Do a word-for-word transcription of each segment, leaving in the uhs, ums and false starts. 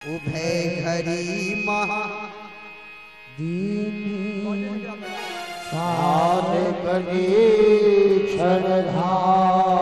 उभय घरी महा दीनी साधक दीक्षण धार।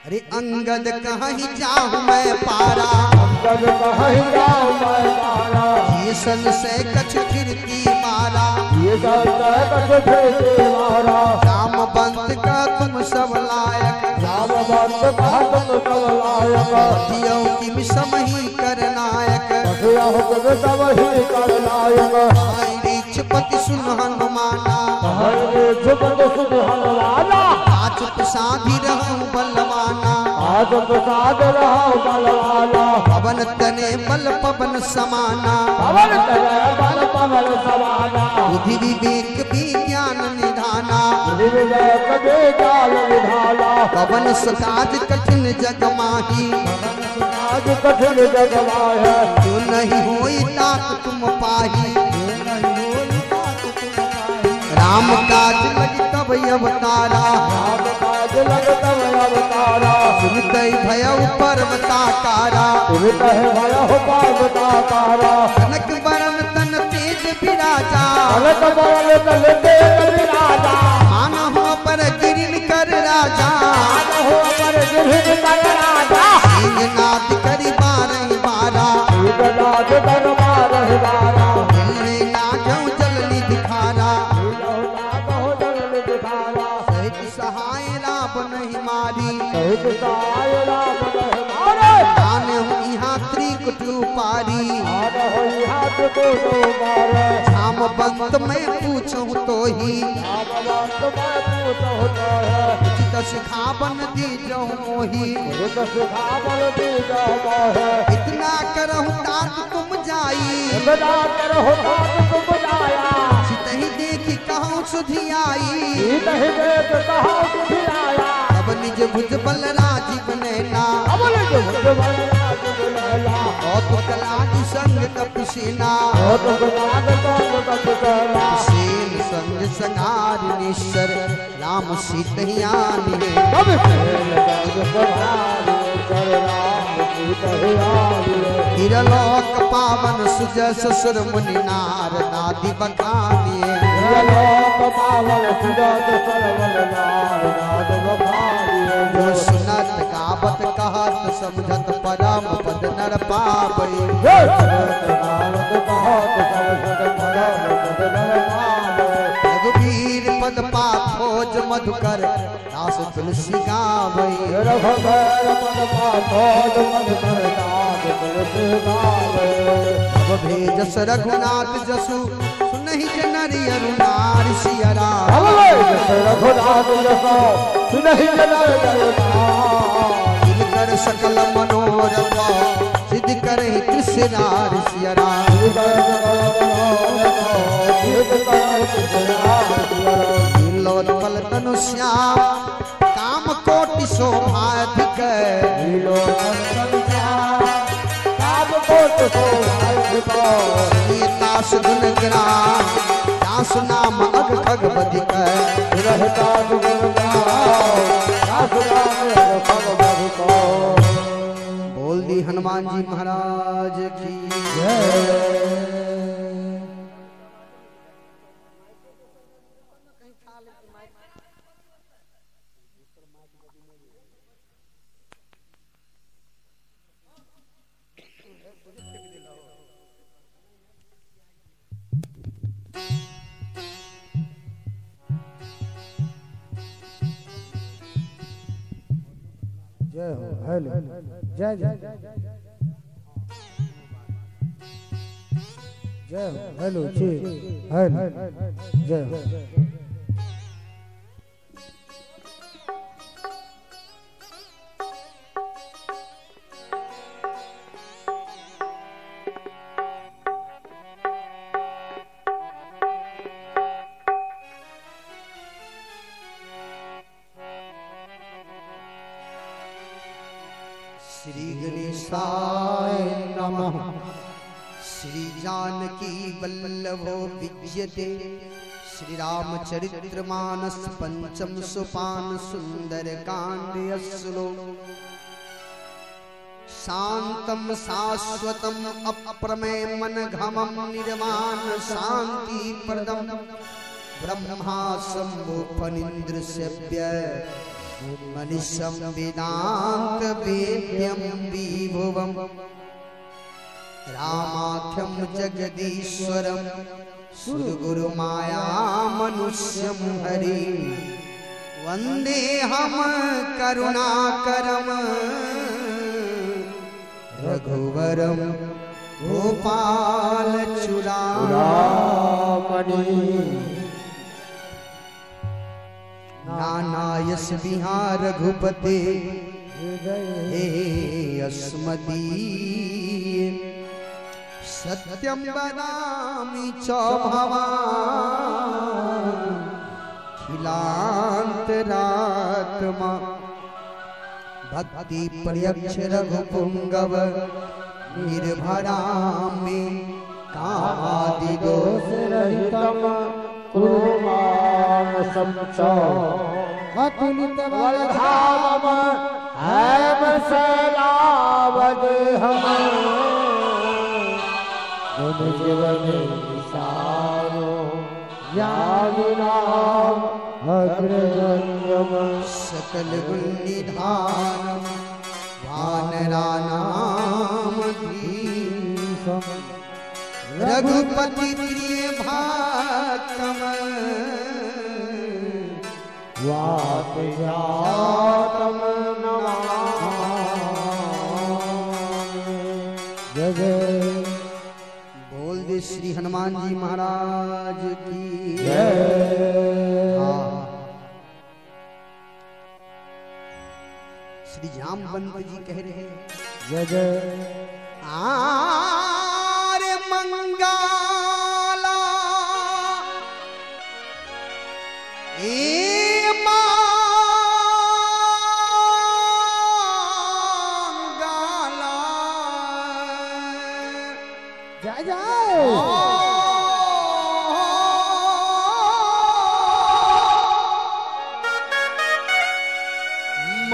अरे अंगद कहहि जाहु मैं पारा। अंगद कहहि जाहु मैं पारा। ये संशय कछु फिरती मारा। ये संशय कछु फिरती मारा। जामवंत कह तुम सब लायक। जामवंत कह तुम सब लायक। दियो किम समहि कर नायक। दियो किम समहि कर नायक। आई ऋक्षपति सुन हनुमाना। आई ऋक्षपति सुन हनुमाना। पाँच प्रसादि रहु बलवाना। पाँच प्रसादि रहु बलवाना। पवन तनय बल पवन समाना। पवन तनय बल पवन समाना। बुद्धि विवेक विज्ञान निधाना। बुद्धि विवेक विज्ञान निधाना। कवन सु काज कठिन जग माही। कवन सु काज कठिन जग माही। जो नहीं होई तात तुम पाही। जो नहीं होई तात तुम पाही। राम काज लग तब अवतारा। राम काज लग तब अवतारा। सुनतहि भयउ पर्वताकारा। सुनतहि भयउ पर्वताकारा। कनक बरन तन तेज बिराजा। कनक बरन तन तेज बिराजा। मानहु अपर गिरिन कर राजा। मानहु अपर गिरिन कर राजा। सिंहनाद करि बारह बारा। सिंहनाद करि बारह बारा। मिलहि लाजउ जल निधि खारा। मिलहि लाजउ जल निधि खारा। सहित सहाय राम नहीं मारी। सहित सहाय राम नहीं मारी। आनहु इहाँ त्रिकुट उपारी। आनहु इहाँ त्रिकुट उपारी। जामवंत मैं पूछहु तोही। जामवंत मैं पूछहु तोही। उचित सिखावन दीजहु मोही। उचित सिखावन दीजहु मोही। इतना करहु तात तुम जाई। इतना करहु तात तुम जाया। सितहि देखि कहउँ सुधि आई। सितहि देखि कहउँ सुधि आया। तब निज भुज बल राजीव नैना। तब निज भुज बल राजीव नैना। कौतुक लागी संग कपि सेना। कौतुक लागी संग कपि सेना। सेन संग संहारि निस्सर राम सितहि आनिहे। कब सेन संग संहारि निस्सर राम सितहि आनिहे। इहलोक पावन सुजस सुर मुनि नार नादि बखानिहे। इहलोक पावन सुजस सुर मुनि नार नादि बखानिहे। जो सुनत गावत कहत समझत परम पद नर पावै। हे! रघुबीर पद पाथोज मधुकर दास तुलसी गावै। रघुबीर पद पाथोज मधुकर दास तुलसी गावै। अब भेजस रघुनाथ जसु सुनहि जन नर अरु नारी सिया राम। अब भेजस रघुनाथ जसु सुनहि जन नर अरु नारी। जिनकर सकल मनोरथ सिद्ध करहि तृष नारी सिया राम। जिनकर सकल मनोरथ सिद्ध करहि तृष नारी सिया राम। लीलोत्पल तनु श्याम काम कोटि शोभा अधिक। लीलोत्पल तनु श्याम काम कोटि शोभा अधिक। सुनिए तास गुन ग्राम तास नाम अघ खग बधिक। रहता गुन ग्राम तास नाम अघ खग बधिक। बोल दी हनुमान जी महाराज की जय। जय हो, हेलो। जय, जय। जय हो, हेलो, जी, हेलो। जय हो। श्री गणेशाय नमः। श्री जानकी वल्लभो विजयते श्री रामचरित्र मानस पंचम सोपान सुंदर कांड। श्लोक। शांतं शाश्वतं अप्रमेयमनघमं निर्वाण शांतिप्रदं ब्रह्मा शंभु फणींद्र सेव्य मनीषं वेदांत वेद्यं विभुवम्। रामाख्यं जगदीश्वरं सुरगुरु माया मनुष्यं हरि। वंदेहम करुणाकरम रघुवरम गोपाल चूड़ामणि। नाना यश विहार रघुपते हृदये यश मदीये। सत्यं वदामि च भवान् अखिलांतरात्मा। भक्ति प्रयच्छ रघुपुंगव निर्भरामि कामादिदोष रहितम कुरु मानसम च। अतुलित बलधामम हैम शैलावदेहम। गुण जीवन विशालो ज्ञानिनाम अग्रगण्यम। सकल गुण निधानम वानराणाम धीशम। रघुपति प्रिय भक्तम वातजातम नमामि। जय जय। बोल दे श्री हनुमान जी महाराज की जय। हाँ। श्री जामवंत जी कह रहे हैं, जय जय। आरे मंगला, ए मंगला। जय जय।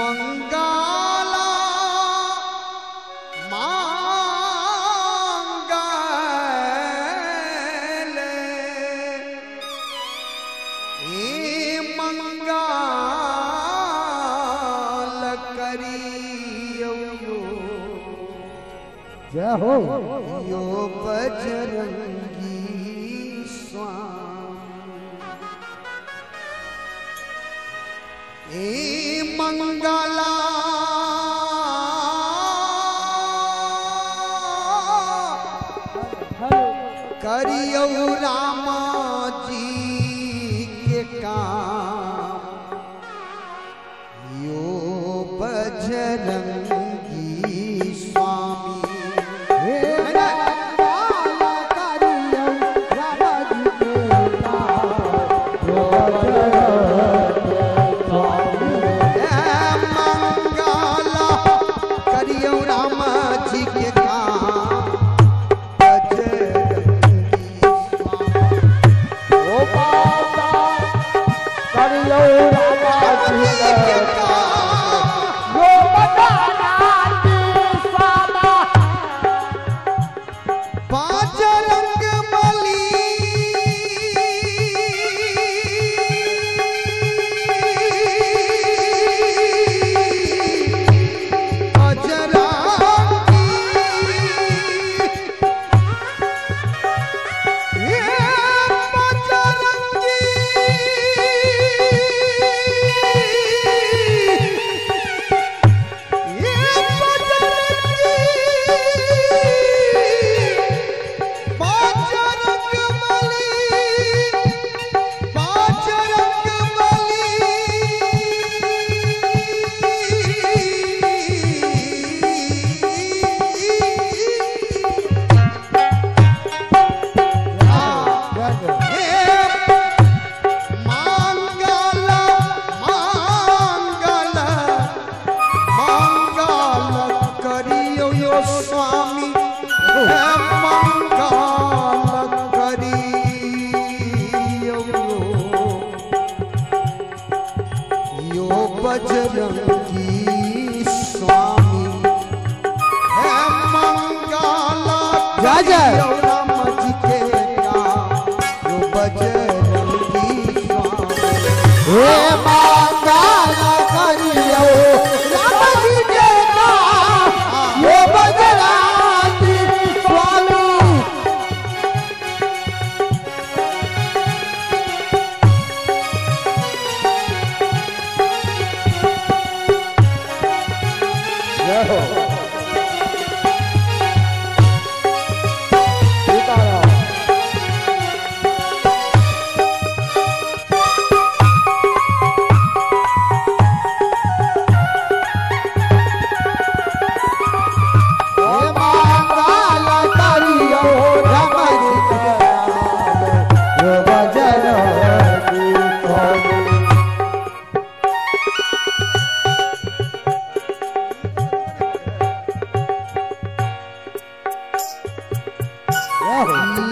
मंगला मंगल ए मंगल करियो। जय हो। यो बजरंगी स्वामी। ए मंगला करियो राम जी के काम। यो बजरंगी स्वामी। हे मंगल करियो राम जी के काम। यो बजरंगी स्वामी। हे मंगल करियो राम जी के काम। बजरंगी स्वामी। ओ माता करियो राम जी के काम। यो बजरंगी बजरंगी स्वामी। हे मंगल राजा। करियो राम जी के काम, यो बजरंगी स्वामी। हे मंगल करियो राम जी के काम, यो बजरंगी स्वामी। जय हो। सीताराम।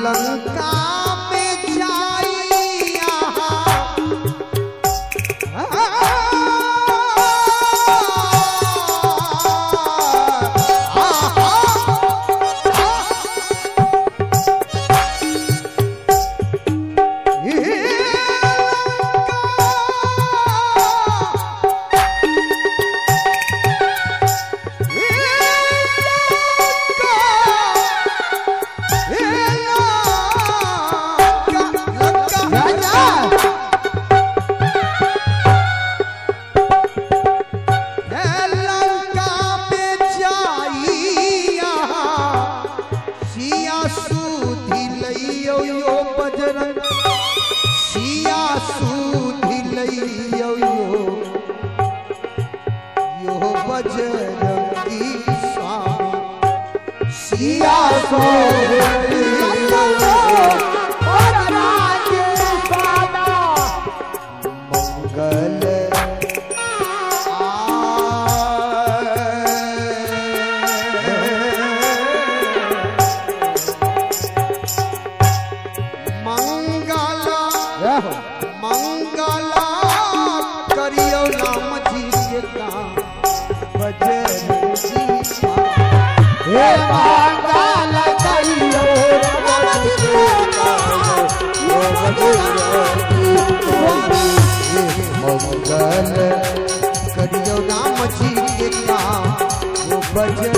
लंका में जाइया। लंका में जाइया, सिया सूधि लइयो यो बजरंग, सिया सूधि लइयो यो, यो बजरंगी स्वामी। सिया सूधि लइयो बजरंगी स्वामी। मंगल मंगल, जय हो। मंगल करियो राम जी के काम, बजरंगी स्वामी। हे मंगल करियो राम जी के काम, यो बजरंगी स्वामी। हे मंगल करियो राम जी के काम, यो बजरंगी